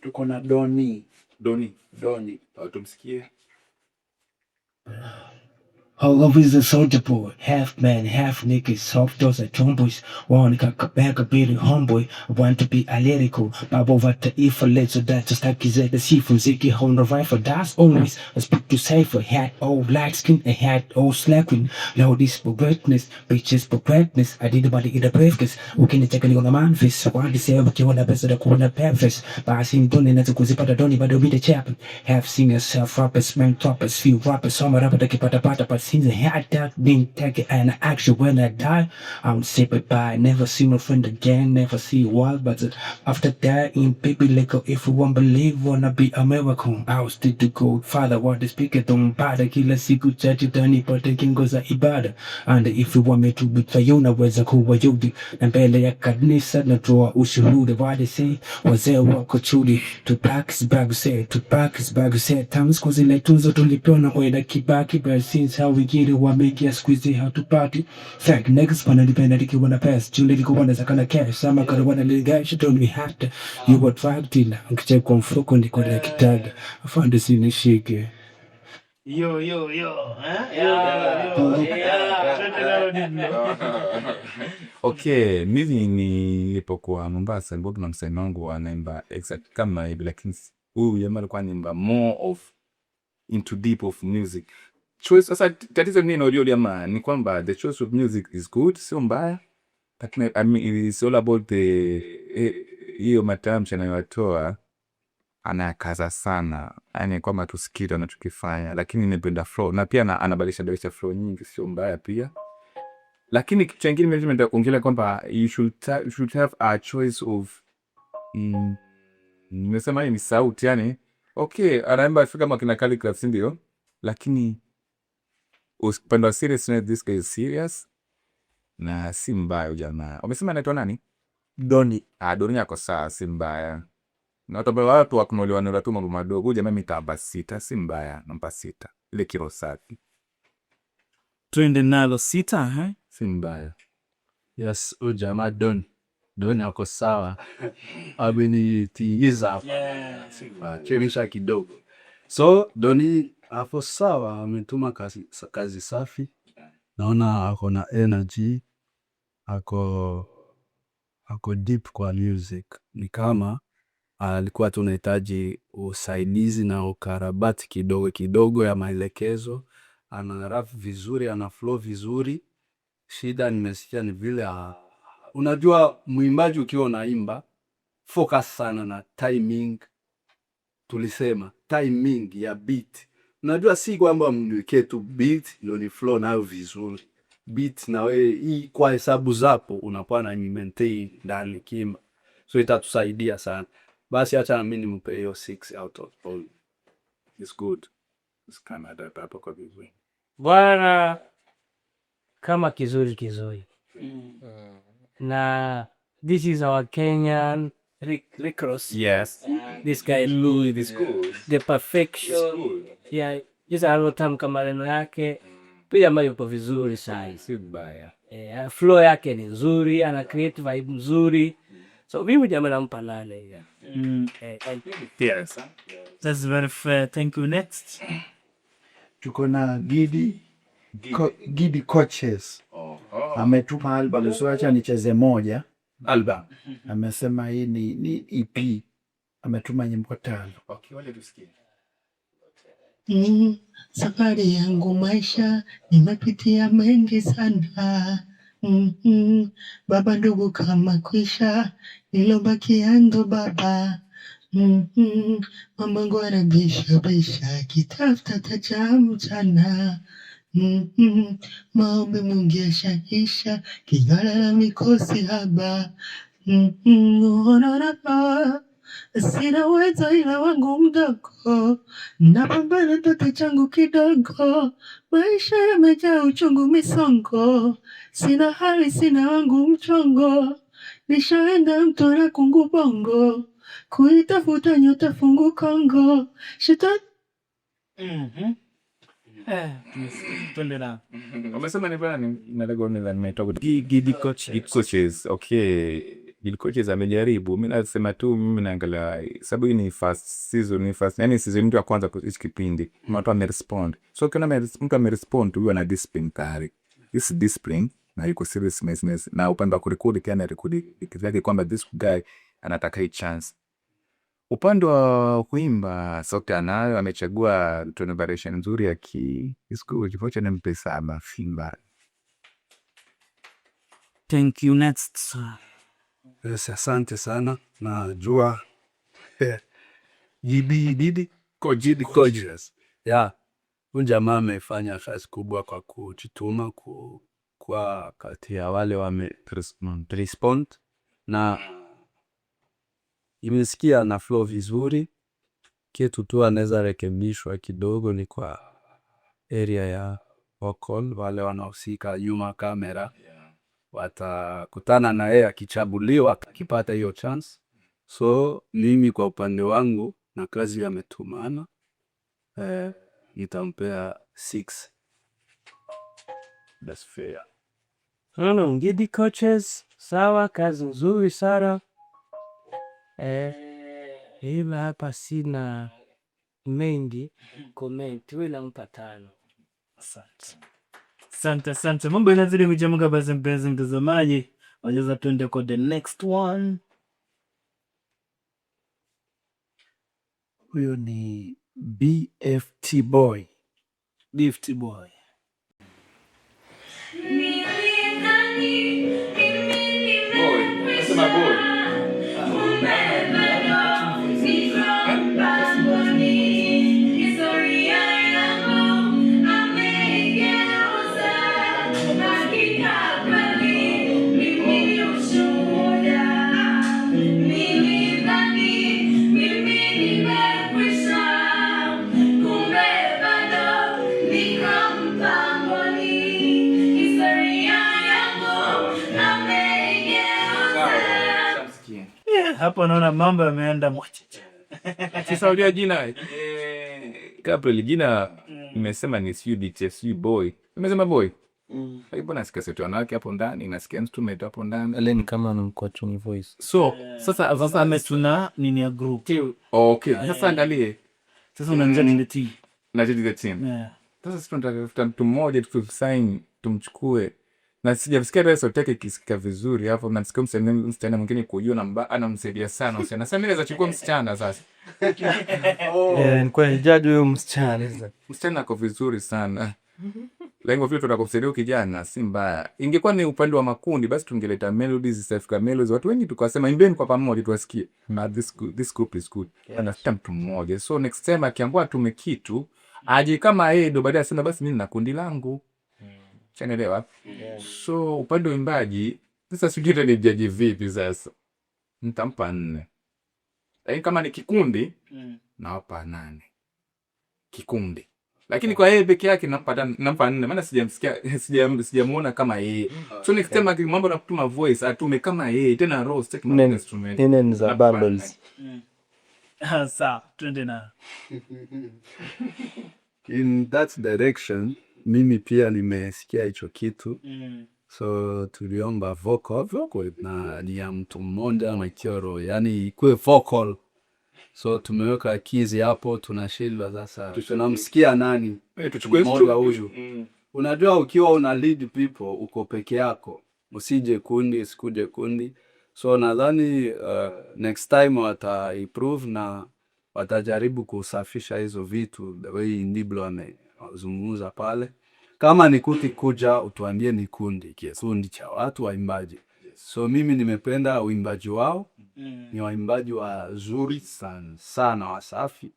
Tuko na Doni. Doni. Doni. Tumsikie. All is a soldier boy, half man, half nigga, soft as a tomboys. One kakabega bili homeboy, want to be alerical. Baba wa taifa letu that staki zeta sifu mziki hona rifle, that's always I speak to safer. Had old black skin and had old slacking. Lord is for greatness, bitches for greatness. I did body in the briefcase. Ukinicheka niko na manfis. Wandisema ukiona pesa da kuona purpose. Basi ndoni na kuzipata doni bado bila chap. Half singers, self rappers, man toppers, few rappers, some rapper takipata pata, but since I had that been taken and action when I die, I would say bye bye. Never see my friend again, never see what, but after that in baby like if you won't believe wanna be American. I was still the good father, what the speaker don't bother, kila siku chache utanipata kingo za ibada. And if you want me to be you naweza kuwa yudi na mbele ya kanisa natoa ushuhuda. What they say, wazee wako chudi. Tupac is back, say Tupac is back, say times kwa zile tuzo tulipewa na Mwenda Kibaki, but since how we get it wameingia siku hizi hatupati. Fact niggas wananipenda nikiwa na pass juu nilikuwa nazakana cash ama kana wanaligasha don't we have to you were drug dealer ukicheck kwa mfuko niko na kitaga afande sinishike. Yo, yo, yo. Eh? Yo, yo, yeah. Twende nalo Diblo. Okay, mimi nilipokuwa Mombasa nilikuwa kuna msanii wangu anaimba exact kama hivi, lakini huyu jamaa alikuwa anaimba more of into deep of music. Choice sasa, tatizo nini unajua jamaa ni kwamba the choice of music is good, sio mbaya, lakini I mean, it's all about the hiyo matamshi anayotoa anayakaza sana, yani kwamba tusikie anachokifanya, lakini nimependa flow na pia anabadilisha badilisha flow nyingi, sio mbaya pia. Lakini kitu chengine mimi nataka kuongelea kwamba you should have a choice of nimesema hii ni sauti yani, okay, anaimba kama kina Khaligraph, si ndio? Lakini upande wa seriousness, this guy is serious na si mbaya jamaa. Wamesema anaitwa nani? Doni. Ah, Doni yako sawa, si mbaya. Na watu ambao watu wakunolewa tu mambo madogo, jamaa mimi nitawapa 6, si mbaya, nampa 6. Ile kilo safi. Twende nalo 6, eh? Si mbaya. Yes, huyu jamaa Don. Don ako sawa. Amenitiiza hapa. Chemsha kidogo. So Doni ako sawa, ametuma kazi safi. Naona ako na energy, ako deep kwa music. Ni kama alikuwa tunahitaji usaidizi na ukarabati kidogo kidogo ya maelekezo. Ana rap vizuri, ana flow vizuri. Shida nimesikia ni vile unajua mwimbaji ukiwa unaimba focus sana na timing. Tulisema timing ya beat. Unajua si kwamba mniwekee tu beat ndio ni flow nayo vizuri. Beat na wewe hii kwa hesabu zako unakuwa na maintain ndani kimba, so itatusaidia sana. Basi acha na mimi nimpe hiyo 6 out of all. It's good. It's Canada hapo kwa vizuri. Bwana, kama kizuri kizuri. Na this is our Kenyan Rick Ross. Yes. This guy Louis, It's good. the perfection. It's good. Yeah, jinsi alivyotamka maneno yake pia ambayo yupo vizuri sana. Si mbaya. Eh, flow yake ni nzuri, ana create vibe nzuri. So mimi jamaa nampa 8. Yeah. Eh, Yes. That's very fair. Thank you. Next. Tuko na Gidi Gidi Coaches. Ametuma album, so acha nicheze moja. Album. Amesema hii ni EP. Ametuma nyimbo 5. Okay, wale tusikie. Safari yangu maisha nimepitia mengi sana. Baba ndugu kama kwisha, nilobakia ndo baba. Mamangu anabisha bisha, akitafuta tacha mchana. Maombi Mungu yashaisha, king'ala mikosi haba. Oh, no, no, no. Sina uwezo ila wangu mdogo, napambana ndoto changu kidogo, maisha yamejaa uchungu misongo, sina hali sina wangu mchongo, nishaenda mto na kungu bongo, kuitafuta nyota fungu Kongo, shetani Eh, twende na. Umesema ni nani? Nataka nimetoka Gidi Coaches. Gidi Coaches. Okay. Gidi Coaches amejaribu. Mimi nasema tu, mimi naangalia sababu hii ni first season, ni first, yani season yetu ya kwanza kwa hichi kipindi. Watu wamerespond. So ukiona mtu amerespond, huyu ana discipline tayari. This discipline na yuko seriousness, na upande wa kurekodi pia anarekodi vitu vyake kwamba this guy anataka hii chance. Upande wa kuimba sauti anayo, amechagua tone variation nzuri ya key. It's good. Wacha nimpe 7, si mbaya. Thank you. Next. Yes, asante sana. Najua Gidi Didi Gidi Coaches. Yeah. Huyu jamaa amefanya kazi kubwa kwa kujituma kwa kati ya wale wame respond na imesikia na flow vizuri. Kitu tu anaweza rekebishwa kidogo ni kwa area ya vocal, wale wanahusika nyuma kamera watakutana na yeye akichaguliwa, akipata hiyo chance. So mimi kwa upande wangu na kazi ametumana, nitampea 6. That's fair. Ngidi Coaches, sawa, kazi nzuri sana. Ila hapa sina mengi comment, wewe nampa 5. Asante. Asante, asante. Mambo yanazidi kuchemka basi mpenzi mtazamaji. Wacha tuende kwa the next one. Huyo ni BFT Boy. BFT Boy. Boy, nasema boy. Hapo naona mambo yameenda mwachicha. Sasa unajua jina, Gabriel, jina nimesema ni sijui DT, sijui boy. Nimesema boy. Lakini mbona nasikia sauti wanawake hapo ndani, nasikia instrument hapo ndani. Ile ni kama ni tone voice. So, sasa ametuna nini ya group. Okay, sasa angalie. Sasa unaanza nini team? Na the team. Sasa sisi tunatafuta mtu mmoja tu sign tumchukue. Na sijasikia hata sauti yake ikisikika vizuri hapo, na nasikia msichana mwingine kujua na anamsaidia sana msichana. Sasa mimi naweza chukua msichana sasa. Nilikuwa nijaji huyo msichana sasa. Msichana ako vizuri sana. Lengo vile tutakusaidia kijana si mbaya. Ingekuwa ni upande wa makundi basi tungeleta melodies, zitafika melodies, watu wengi tukasema imbeni kwa pamoja tuwasikie. Na this group is good. Anatafuta mtu mmoja. So next time akiambiwa atume kitu aje kama yeye ndo baadaye asema basi mimi nina kundi langu. Chanaelewa? So upande wa uimbaji sasa sijui hata ni jaji vipi sasa. Nitampa 4. Lakini kama ni kikundi nawapa 8. Kikundi. Lakini kwa yeye peke yake nampa 4, maana sijamsikia, sijamuona kama yeye. So next time mambo na kutuma voice atume kama yeye tena roho sitaki mambo instrument. Nne ni za bundles. Sawa, twende na. In that direction, mimi pia nimesikia hicho kitu. So tuliomba vocal na ni ya mtu mmoja Maikioro, yani ikuwe vocal. So tumeweka keys hapo, tunashindwa sasa. Tunamsikia nani? Tuchukue Mmoja huyu. Unajua ukiwa una lead people uko peke yako, usije kundi, usikuje kundi. So nadhani next time wata improve na watajaribu kusafisha hizo vitu the way Ndiblo amezungumza pale. Kama ni kundi kuja utuambie ni kundi, kundi cha watu waimbaji. So mimi nimependa uimbaji wao. Ni waimbaji wazuri sana sana, wasafi.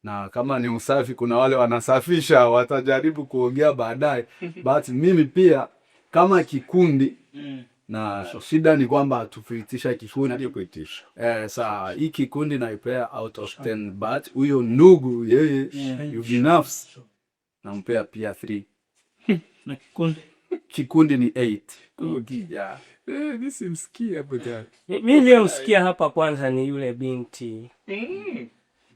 Na kama ni usafi, kuna wale wanasafisha watajaribu kuongea baadaye. But mimi pia kama kikundi na shida ni kwamba hatukuitisha kikundi. Saa hii kikundi naipea out of 10, but huyo ndugu yeye binafsi nampea pia 3. Na kikundi? Kikundi ni 8. Yeah. Mimi simsikii hapo tena. Mimi niliyemsikia hapa kwanza ni yule binti.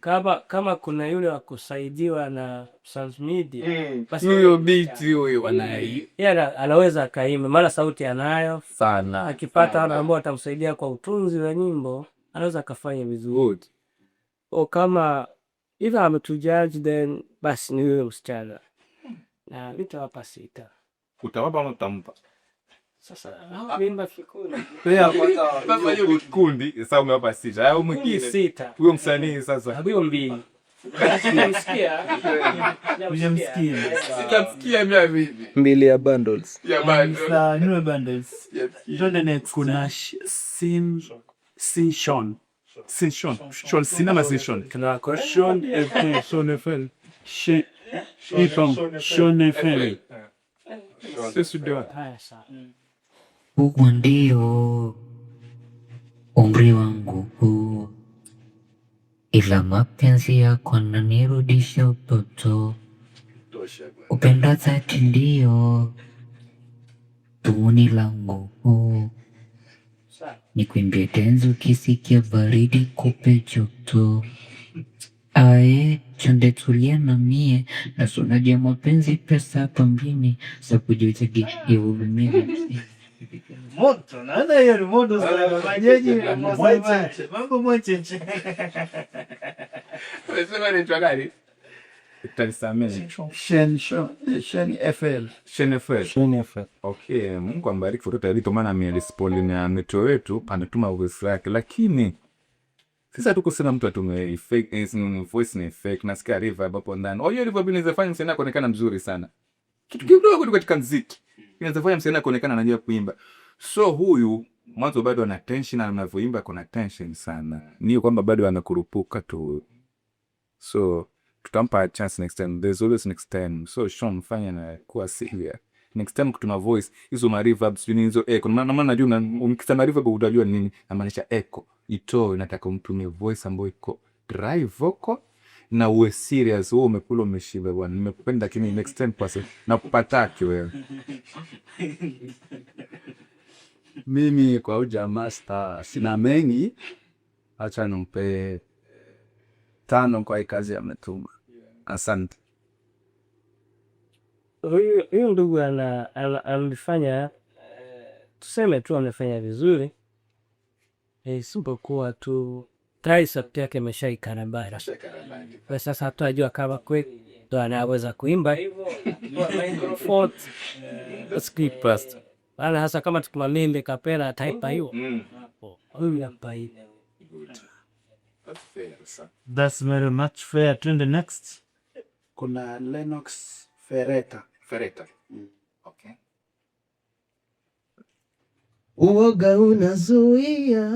Kama kuna yule wa kusaidiwa na Sans Media, basi Huyo beat huyo bwana yeye anaweza akaimba, maana sauti anayo. Sana. Akipata wale ambao watamsaidia kwa utunzi wa nyimbo, anaweza akafanya vizuri. Good. O kama either ametujudge, then basi ni yule msichana, na nitawapa 6. Utawapa ama utampa? Sasa hao mimba kikundi. Sasa hiyo kikundi sasa umewapa 6. Au mwingine 6. Huyo msanii sasa. Huyo 2. Sijamsikia. Hujamsikia. Sijamsikia mimi vipi? 2 ya bundles. Ya bundles. Sawa, niwe bundles. Twende next. Kuna Sin Sin Sean. Sin Sean. Sean Sinema Sin Sean. Tuna Sean FL. Sean FL. Sean FL. Sisi ndio. Haya sawa. Huu ndio umri wangu huu, ila mapenzi yako yananirudisha utoto. Upendo dhati ndio dhumuni langu huu, nikuimbie tenzi ukisikia baridi kupe joto. Ae, chonde tulia na mie, na sunaja mapenzi pesa hapa mjini, za kujiutagi ihurumie. Moto, naona hiyo ni moto sana. Fanyeje? Mambo mwecheche. Unasema ni gani? Utanisamehe. Shen Shen FL. Shen FL. Shen FL. Okay, Mungu ambariki Foto Alito maana amerespond na mito wetu anatuma voice yake, lakini sasa tuko sema mtu atume fake voice ni fake, nasikia reverb hapo ndani. Oh, hiyo reverb inaweza fanya msanii kuonekana mzuri sana. Kitu kidogo tu katika muziki inaweza fanya msanii kuonekana anajua kuimba. So huyu mwanzo bado ana tension na anavyoimba kuna tension sana. Ni kwamba bado anakurupuka tu. So tutampa chance next time. There's always next time. So Sean, fanya na kuwa serious. Next time kutuma voice hizo ma reverb sijui nini hizo echo. Maana najua ukisema reverb utajua ni nini. Namaanisha echo. Itoe, nataka umtumie voice ambayo iko dry vocal na uwe serious. Wewe umekula umeshiba bwana. Nimekupenda lakini next time pasi nakupataki wewe. Mimi kwa ujamaa star sina mengi, acha nimpe 5 kwa hii kazi ametuma. Asante. Huyu ndugu alifanya, tuseme tu amefanya vizuri. Isipokuwa tu tayari sauti yake imeshaikarabati. Kwa sasa hatunajua kama kweli ndo anaweza kuimba hivyo. Skip past. Maana hasa kama tukimwambia kapela ataipa hiyo. Huyu nampa ile. That's very much fair. Twende next. Kuna Lennox Fereta. Fereta. Okay. Uoga unazuia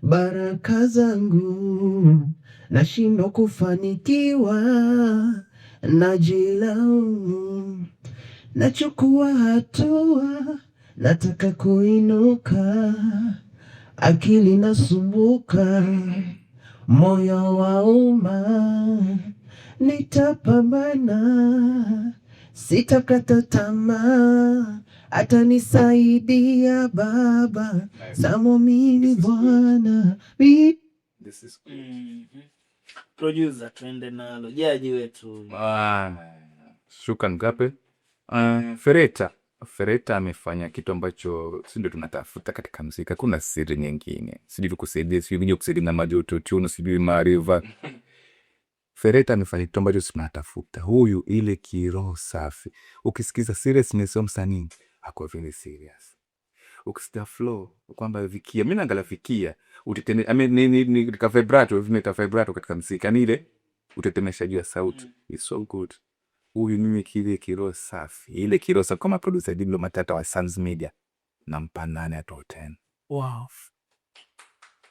baraka zangu, nashindwa kufanikiwa, najilaumu, nachukua hatua, nataka kuinuka, akili nasumbuka, moyo wauma, nitapambana, sitakata tamaa, atanisaidia Baba, namwamini Bwana. This is Producer, tuende nalo jaji wetu. Shukran Gape. Fereta. Fereta amefanya kitu ambacho si ndio tunatafuta katika muziki. Hakuna siri nyingine. Sijui tukusaidie, sijui kuja kusaidia na majoto tune, sijui maarifa. Fereta amefanya kitu ambacho si tunatafuta. Huyu ile kiroho safi. Ukisikiza seriousness ya msanii, ako very serious. Ukisikia flow kwamba vikia, mimi naangalia vikia, uteteme, I mean, ni ka vibrato, vinaita vibrato katika muziki. Yani ile utetemeshaji wa sauti. It's so good. Huyu mimi kile kiroho safi. Ile kiroho safi kama producer Diblo Matata wa Sans Media nampa 8 out of 10. Wow.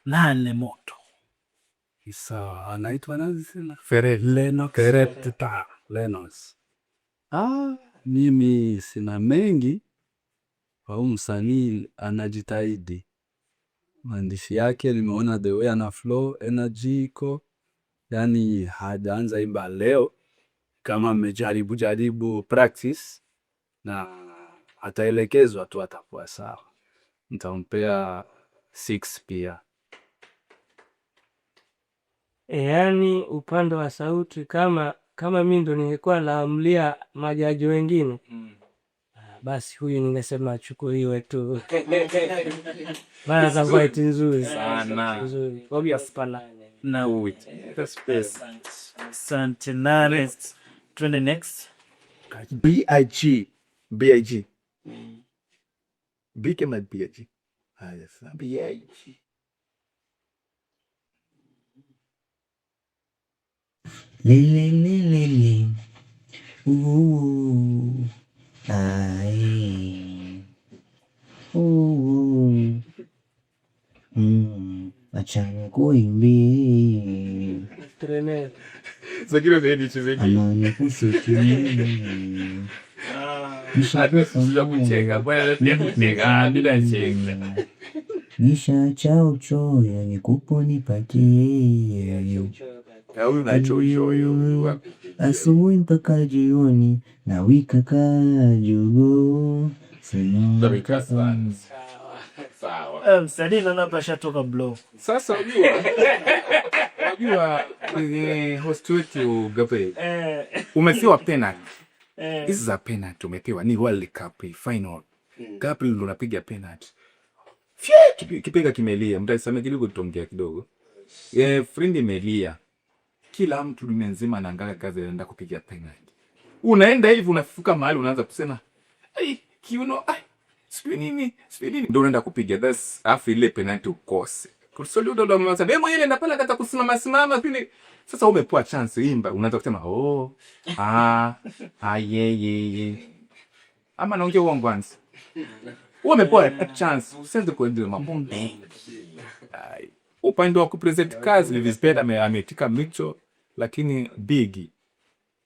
8 moto. Sawa, anaitwa nani tena? Ferret. Lennox. Ferret. Lennox. Mimi sina mengi. Kwa huyu msanii anajitahidi. Maandishi yake nimeona the way ana flow, energy iko. Yani hajaanza imba leo, kama amejaribu jaribu practice na ataelekezwa tu atakuwa sawa. Nitampea 6 pia. Yaani upande wa sauti kama mi ndo ningekuwa naamlia majaji wengine, basi huyu ningesema achukuliwe tu maana sauti nzuri Sana. Nzuri. Obvious nane. Na asante nane. Twende next. BIG. BIG. B kama BIG. Ah, yes. BIG. Lili lili li. Ooh. Ai. Ooh. Acha nikuimbie. Tremendo. Ama nikusikie. Nishacha uchoyo nikupo nipatie. Asubuhi mpaka jioni nawika kaa jogoo. Msanii naona hapa ashatoka blow. Sasa unajua kwenye host wetu Gabriel, umepewa penalty. Hizi za penalty umepewa ni World Cup final. Gabriel ndo unapiga penalty. Fye, kipenga kimelia, mtaisamea kidogo, tutaongea kidogo. Friend imelia. Kila mtu dunia nzima anaangalia kazi anaenda kupiga penalty. Unaenda hivi unafuka mahali unaanza kusema, ai kiuno, ai sijui nini, sijui nini. Ndio unaenda kupiga that's afu ile penalty ukose. Kusoli ndo ndo mwanzo. Wewe mwenyewe nenda pale hata kusimama simama pili. Sasa umepewa chance imba, unaanza kusema oh, ah, ah ye ye ye. Ama naongea uongo kwanza. Wewe umepewa chance, usianze kuendelea mambo mengi. Ai. Upande wa kupresent kazi Livisped ametika mito, lakini big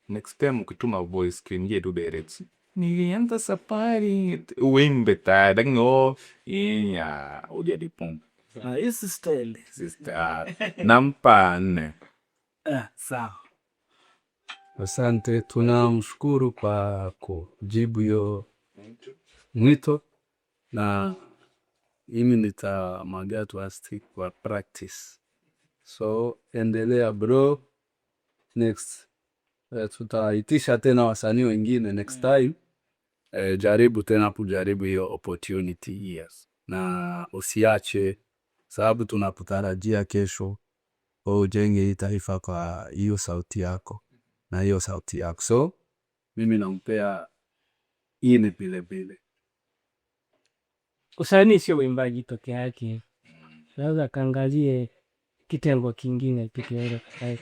next time ukituma voice screen yetu direct. Nilianza safari uimbe tayari, lakini oh yeah, hujalipa. Ah, hii style. Sister, nampa 4. Sawa. Asante, tunamshukuru kwa kujibu hiyo mwito, na mimi nitamwambia tu stick kwa practice. So endelea bro, next tutaitisha tena wasanii wengine next time. Jaribu tena kujaribu hiyo opportunity, yes. Na usiache, sababu tunakutarajia kesho ujenge hii taifa kwa hiyo sauti yako na hiyo sauti yako. So mimi nampea 4 vile vile. Usanii sio uimbaji peke yake, naweza kaangalie kitengo kingine peke yake.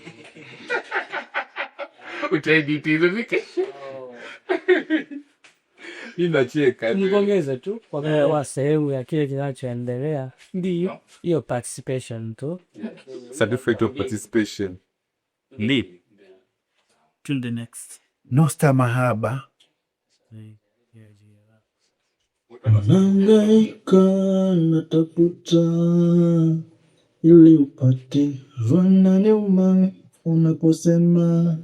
Ninacheka. Nipongeze tu kwa kuwa sehemu ya kile kinachoendelea. Ndio hiyo participation tu. Certificate of participation. Ni. To the next. Nosta Mahaba. Nahangaika natafuta ili upate wananiuma unaposema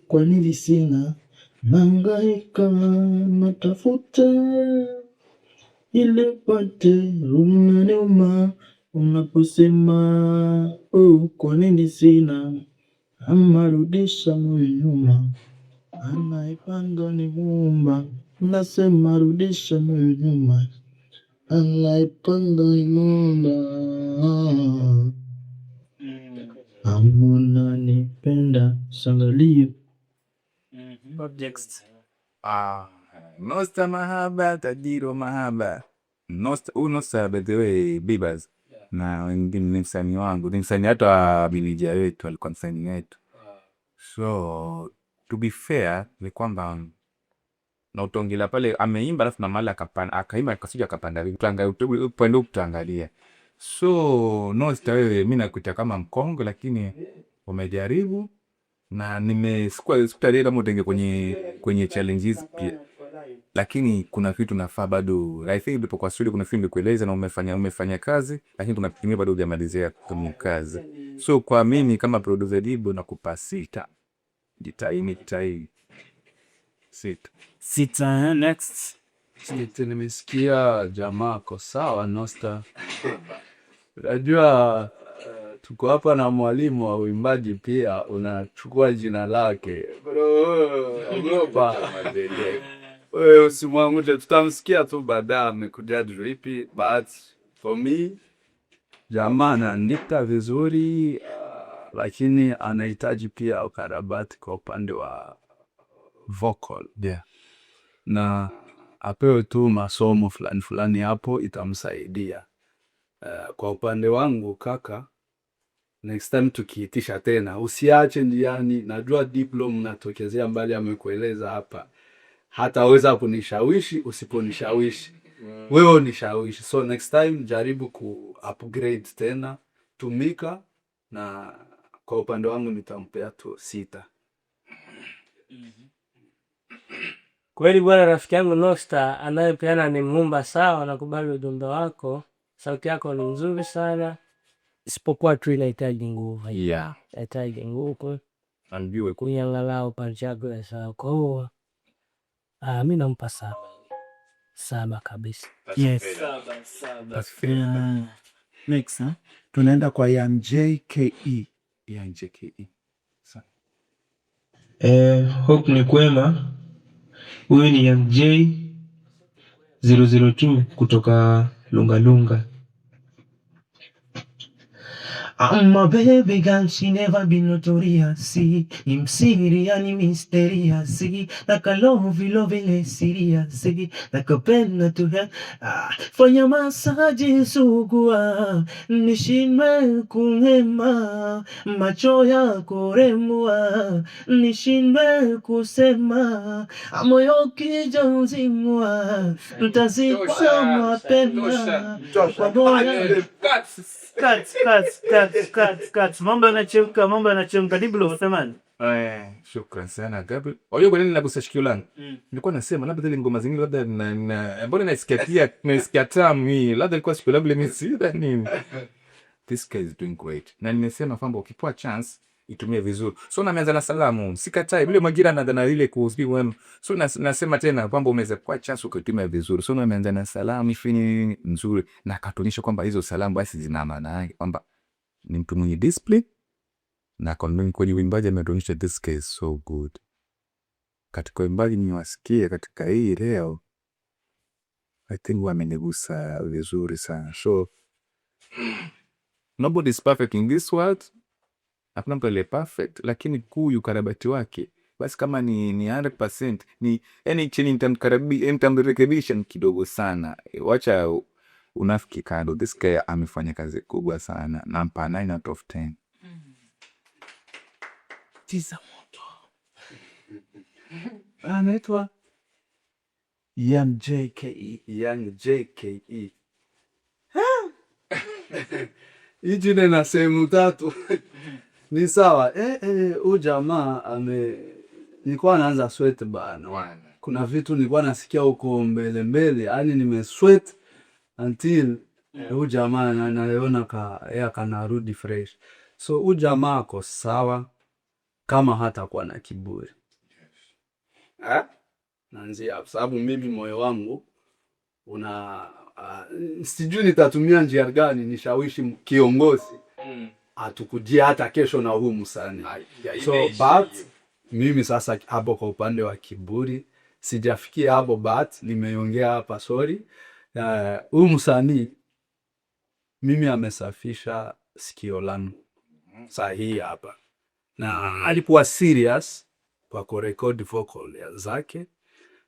kwa nini sina. Nahangaika natafuta ili upate unaniuma unaposema kwa nini sina. Ama rudisha moyo nyuma, anaipanga ni Muumba. Nasema rudisha moyo nyuma, anaipanga ni Muumba. Amuna nipenda sangalio. Objects. Nosta Mahaba, Tajiro Mahaba. Nosta, huyu Nosta by the way Bibas. Na wengine ni msanii wangu, ni msanii hata wa Bilija wetu, alikuwa msanii wetu. So to be fair ni kwamba na utaongelea pale ameimba alafu na mahali akaimba akasija akapanda vipi. Upande huu tutaangalia. So Nosta wewe mimi nakuita kama mkongwe lakini umejaribu na sikutarajia kama utaingia kwenye challenges pia. Lakini kuna vitu nafaa bado, I think ndipo kwa studio kuna vitu nimekueleza na umefanya kazi, lakini kuna vitu vingine bado hujamalizia kwenye kazi. So kwa mimi kama producer Dibo nakupa 6. Jitahidi, jitahidi. 6. 6, next. 6, nimesikia jamaa ko sawa Nosta. Unajua Tuko hapa na mwalimu wa uimbaji pia, unachukua jina lake bro, ogopa wewe, usimwangushe. Tutamsikia tu baadaye amekuja vipi, but for me jamaa anaandika vizuri, lakini anahitaji pia ukarabati kwa upande wa vocal na apewe tu masomo fulani fulani hapo itamsaidia. Kwa upande wangu kaka, next time tukiitisha tena usiache njiani. Najua Diplo mnatokezea mbali, amekueleza hapa, hataweza kunishawishi usiponishawishi wewe unishawishi. So next time jaribu ku upgrade tena, tumika. Na kwa upande wangu nitampea tu 6. Kweli bwana, rafiki yangu Nosta anayepeana ni Mumba. Sawa, nakubali ujumbe wako, sauti yako ni nzuri sana, isipokuwa tu inahitaji nguvu, inahitaji nguvu Anjue kuiangalau part yako ya sawa. Kwa hiyo mi nampa 7, 7 kabisa. Yes. 7, 7. Yeah. Next, huh? Tunaenda kwa Young JKE. Young JKE. Hope ni kwema. Huyu ni Young J 002 kutoka Lungalunga. I'm a baby girl, she never been notorious. Ni msiri, yani mysterious. Nakalovi love serious. Nakapenda tu fanya masaji sugua, nishindwe kuhema, macho yako remua, nishindwe kusema, moyo kijazimwa, ntazikwa mapema kwa moyo. Cut, cut, cut, cut, cut. Mambo yanachemka, mambo yanachemka. Diblo, unasemaje? Shukran sana Gabriel. Unajua kwa nini nagusa shikio langu? Nilikuwa nasema labda zile ngoma zingine labda na mbona naisikia pia naisikia tamu hii. Labda ilikuwa sikio langu limesida nini. This guy is doing great. Na nimesema kwamba ukipewa chance itumie vizuri. So na na salamu, sikatai yule Magira na ile kuhusu wema. So nasema tena kwamba umeweza kuwa chance ukitumia vizuri. So na na salamu ifini nzuri na akatuonyesha kwamba hizo salamu basi zina maana yake kwamba ni mtu mwenye discipline na kwenye uimbaji ametuonyesha this guy is so good. Katika uimbaji niwasikie katika hii leo, I think wamenigusa vizuri sana. So nobody is perfect in this world, hakuna mtu aliye perfect, lakini kuyu ukarabati wake basi kama ni 100% ni yani chini nitamrekebisha kidogo sana. Wacha unafiki kando, this guy amefanya kazi kubwa sana, nampa 9 out of 10. 9 moto. Anaitwa Young JKE. Young JKE. Hii jina ina sehemu tatu. Ni sawa. Huyu jamaa ame nilikuwa naanza sweat bana. Kuna vitu nilikuwa nasikia huko mbele mbele, yani nime sweat until huyu jamaa naona ka yeye kanarudi fresh. So huyu jamaa ako sawa kama hatakuwa na kiburi. Eh? Naanzia hapo sababu mimi moyo wangu una sijui nitatumia njia gani nishawishi kiongozi atukujie hata kesho na huu msanii. So but mimi sasa hapo kwa upande wa kiburi sijafikia hapo, but nimeongea hapa, sorry. Huyu msanii mimi amesafisha sikio langu sahihi hapa, na alikuwa serious kwa kurekodi vocal ya zake,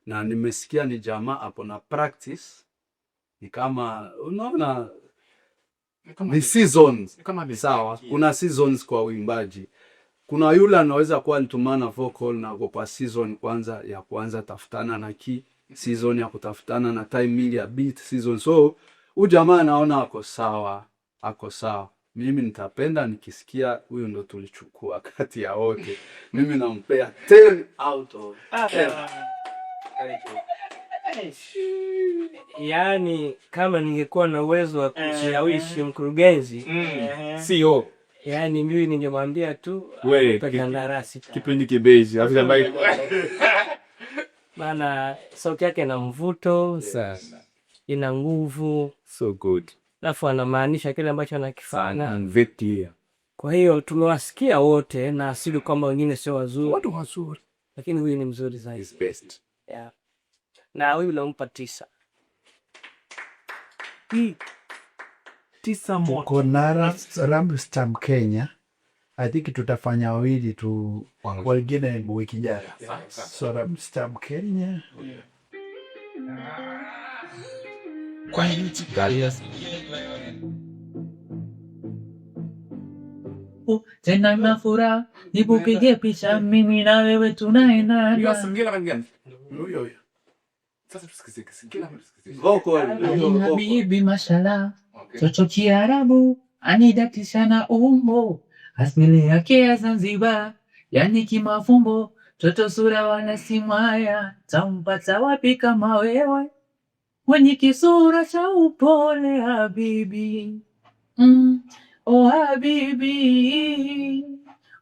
na nimesikia ni jamaa hapo na practice, ni kama unaona ni seasons. Sawa, kuna seasons kwa uimbaji. Kuna yule anaweza kuwa alitumana vocal na ako kwa season kwanza ya kuanza tafutana na key, season ya kutafutana na timing ya beat season. So huyu jamaa naona ako sawa, ako sawa. Mimi nitapenda nikisikia huyu ndo tulichukua kati ya wote. Mimi nampea 10 out of 10. Yaani kama ningekuwa na uwezo wa kushawishi mkurugenzi CEO, yaani mimi ningemwambia tu We, ape kandarasi, kipindi kibeji afisa ambaye maana sauti yake ina mvuto, sana ina nguvu, so good alafu anamaanisha kile ambacho anakifanya. And very clear. Kwa hiyo tumewasikia wote na asili kwamba wengine sio wazuri, Watu wazuri. Lakini huyu ni mzuri zaidi. Is best. Yeah. Na huyu nampa 9. 9 moto. Tuko na Ramstam Kenya. I think tutafanya wawili tu, wengine wiki ijayo. So Ramstam Kenya. Tena na furaha nikupige picha mimi na wewe tunaendana. Habibi mashallah, toto Kiarabu anidatisha na umbo, asili yake ya Zanzibar, yani kimafumbo, toto sura wala si mwaya, tampata wapi kama wewe mwenye kisura cha upole habibi. Oh habibi.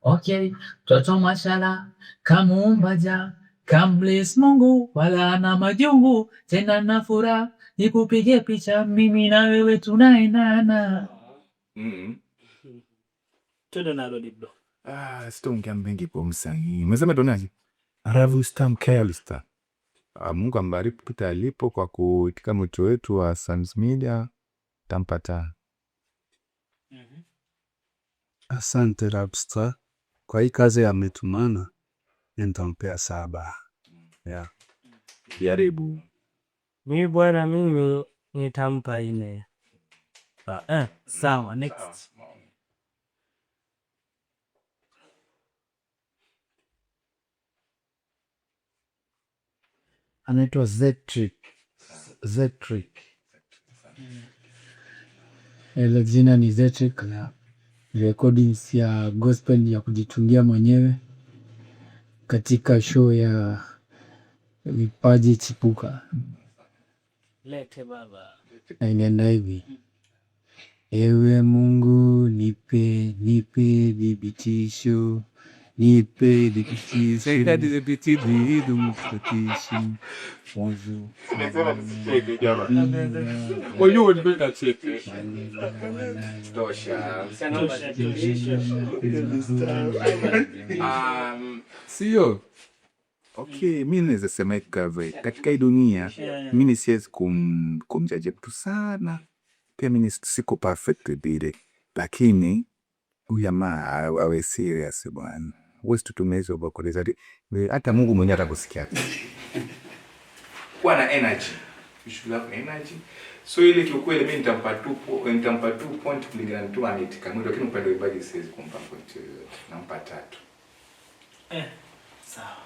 Okay, toto mashallah kamuumba ja kambless Mungu wala na majungu, tena na furaha nikupige picha mimi na wewe tunaendana. Twende nalo Diblo. Ah, sitaongea mengi kwa msanii. Umesema tunaje? Ramstam Kenya. Ramstar. Mungu ambariki popote alipo kwa kuitika mwito wetu wa Sans Media, tampata. Asante Rapstar kwa hii kazi ametumana, nitampea 7. Yeah. Jaribu. Mimi bwana, mimi nitampa 4. Sawa, next. Anaitwa Zetrick. Zetrick. Ile jina ni Zetrick na recordings ya gospel ya kujitungia mwenyewe katika show ya Vipaji Chipuka. Lete baba. Na inaenda hivi. Ewe Mungu nipe, nipe thibitisho, nipe thibitisho. Mwanzo. Sio. Okay, mi naweza sema hivi, katika hii dunia mimi siwezi kumjaji mtu sana. Pia mimi siko perfect vile, lakini huyu jamaa awe serious bwana. Huwezi tutumia hizo vocals ati, hata Mungu mwenyewe atakusikia. Kuwa na energy. You should have energy. So ile kiukweli mimi nitampa nitampa 2 point kulingana na tu anaitika mwito, lakini upande wa uimbaji siwezi kumpa point yoyote. Nampa 3. Sawa.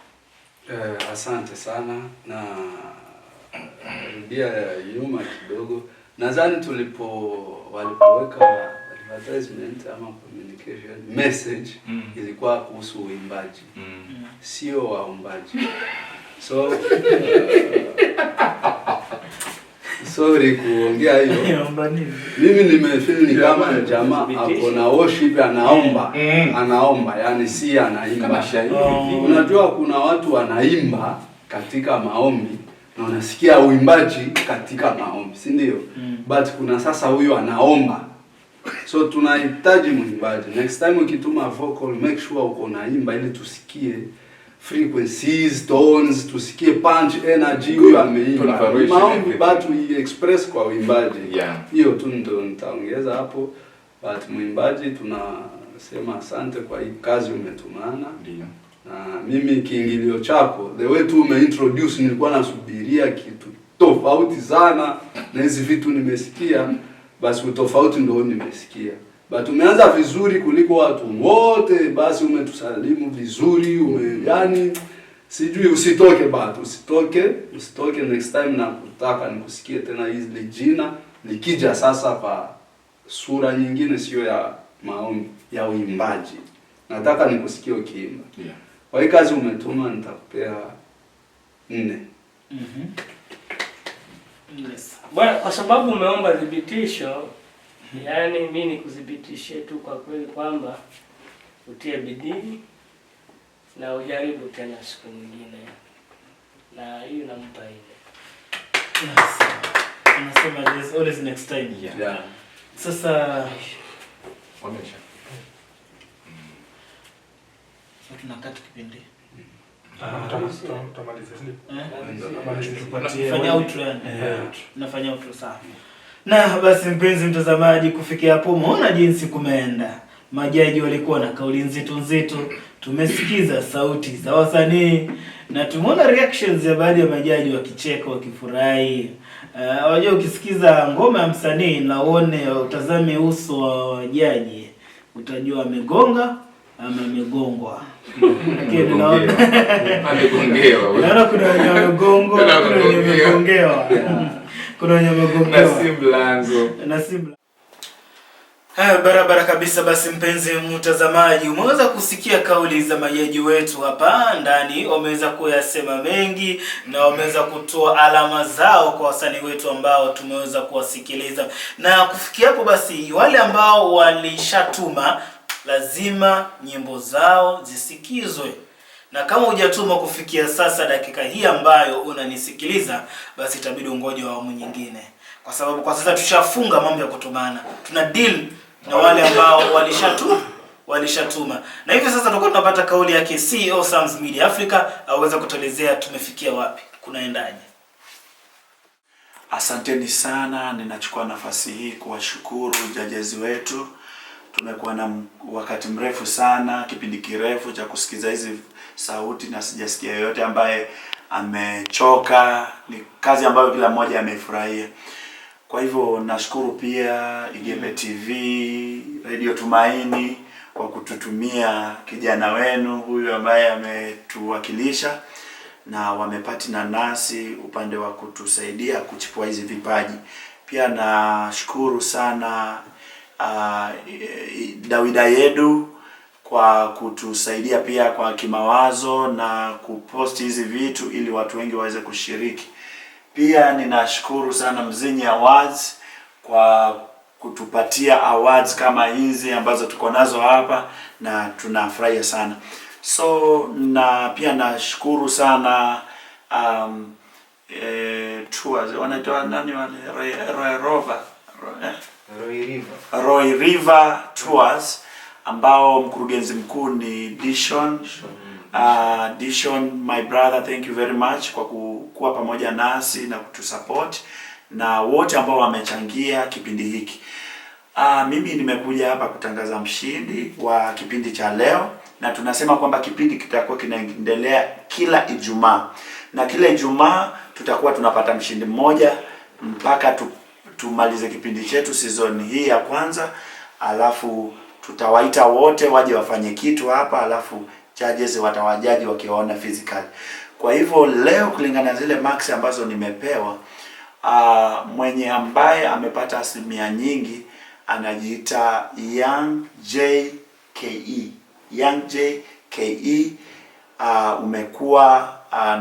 Asante sana na rudia nyuma kidogo. Nadhani walipoweka advertisement ama communication message ilikuwa kuhusu uimbaji. Sio waombaji. So sorry kuongea hiyo. Mimi nimefeel ni kama jamaa ako na worship anaomba. Anaomba, yani si anaimba. Kama shairi. Unajua kuna watu wanaimba katika maombi na unasikia uimbaji katika maombi, si ndio? But kuna sasa huyu anaomba. So tunahitaji mwimbaji. Next time ukituma vocal make sure uko unaimba ili tusikie frequencies, tones, tusikie punch, energy huyu ameimba. Tone variation, Maombi everything. but we express kwa uimbaji. Hiyo tu ndio nitaongeza hapo. But mwimbaji tunasema asante kwa hii kazi umetumana. Na mimi kiingilio chako, the way tu umeintroduce, nilikuwa nasubiria kitu tofauti sana na hizi vitu nimesikia, basi utofauti ndio nimesikia. But umeanza vizuri kuliko watu wote, basi umetusalimu vizuri, yani sijui usitoke but usitoke next time na kutaka nikusikie tena hili jina likija sasa kwa sura nyingine, sio ya maombi, ya uimbaji. Nataka nikusikie ukiimba. Kwa hii kazi umetuma nitakupea 4. Yes. Bwana, kwa sababu umeomba thibitisho, yani mimi nikuthibitishie tu kwa kweli kwamba utie bidii na ujaribu tena siku nyingine. Na hiyo nampa ile. Yes. Unasema there's always next time. Yeah. Sasa Wameisha. Tunakata kipindi. Tupatie Fanya outro yani. Nafanya outro sawa. Na basi mpenzi mtazamaji, kufikia hapo umeona jinsi kumeenda. Majaji walikuwa na kauli nzito nzito, tumesikiza sauti za wasanii na tumeona reactions ya baadhi ya majaji wakicheka, wakifurahi. Wajua ukisikiza ngoma ya msanii na uone utazame uso wa jaji, utajua amegonga ama amegongwa. Lakini naona Amegongewa. naona kuna wenye wamegongwa, kuna wenye wamegongewa. Kuna wenye wamegongewa. Na si mlango. Na si mlango. Haya, barabara kabisa. Basi mpenzi mtazamaji, umeweza kusikia kauli za majaji wetu hapa ndani, wameweza kuyasema mengi na wameweza kutoa alama zao kwa wasanii wetu ambao tumeweza kuwasikiliza. Na kufikia hapo basi, wale ambao walishatuma lazima nyimbo zao zisikizwe. Na kama hujatuma kufikia sasa dakika hii ambayo unanisikiliza, basi itabidi ungoje awamu nyingine, kwa sababu kwa sasa tushafunga mambo ya kutumana. Tuna deal na wale ambao walishatuma. Na hivi sasa tutakuwa tunapata kauli yake CEO Sams Media Africa aweze kutuelezea tumefikia wapi, kunaendaje. Asanteni sana, ninachukua nafasi hii kuwashukuru judges wetu. Tumekuwa na wakati mrefu sana, kipindi kirefu cha kusikiza hizi sauti na sijasikia yoyote ambaye amechoka. Ni kazi ambayo kila mmoja ameifurahia. Kwa hivyo nashukuru pia Igembe TV, Radio Tumaini kwa kututumia kijana wenu huyu ambaye ametuwakilisha na wamepatina nasi upande wa kutusaidia kuchipua hizi vipaji. Pia nashukuru sana Dawida Yedu kwa kutusaidia pia kwa kimawazo na kuposti hizi vitu ili watu wengi waweze kushiriki. Pia ninashukuru sana Mzinyi Awards kwa kutupatia awards kama hizi ambazo tuko nazo hapa na tunafurahia sana. So na pia nashukuru sana tours wanaitwa nani wale Roy Rover Roy River Tours ambao mkurugenzi mkuu ni Dishon. Dishon, my brother, thank you very much kwa kuwa pamoja nasi na kutusupport na wote ambao wamechangia kipindi hiki. Mimi nimekuja hapa kutangaza mshindi wa kipindi cha leo, na tunasema kwamba kipindi kitakuwa kinaendelea kila Ijumaa, na kila Ijumaa tutakuwa tunapata mshindi mmoja mpaka tumalize kipindi chetu season hii ya kwanza, alafu tutawaita wote waje wafanye kitu hapa, alafu judges watawajaji wakiwaona physically. Kwa hivyo leo kulingana na zile marks ambazo nimepewa, mwenye ambaye amepata asilimia nyingi anajiita Young JKE. Young JKE, umekuwa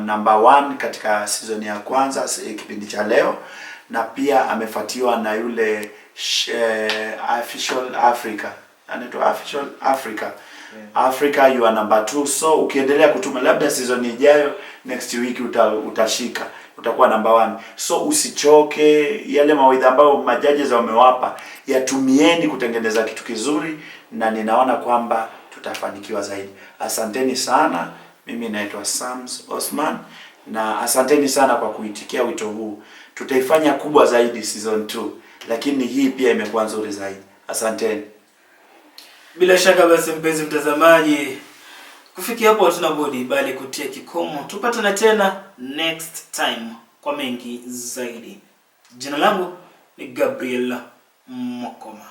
number 1 katika season ya kwanza kipindi cha leo, na pia amefuatiwa na yule Official Africa, anaitwa Official Africa. Africa, you are number 2. So ukiendelea kutuma labda season ijayo next week utashika, utakuwa number 1. So usichoke, yale mawaidha ambayo majaji wamewapa yatumieni kutengeneza kitu kizuri, na ninaona kwamba tutafanikiwa zaidi. Asanteni sana. Mimi naitwa Sams Osman na asanteni sana kwa kuitikia wito huu. Tutaifanya kubwa zaidi season 2, lakini hii pia imekuwa nzuri zaidi. Asanteni. Bila shaka basi mpenzi mtazamaji, kufikia hapo hatuna budi bali kutia kikomo. Tupatane tena next time kwa mengi zaidi. Jina langu ni Gabriel Mokoma.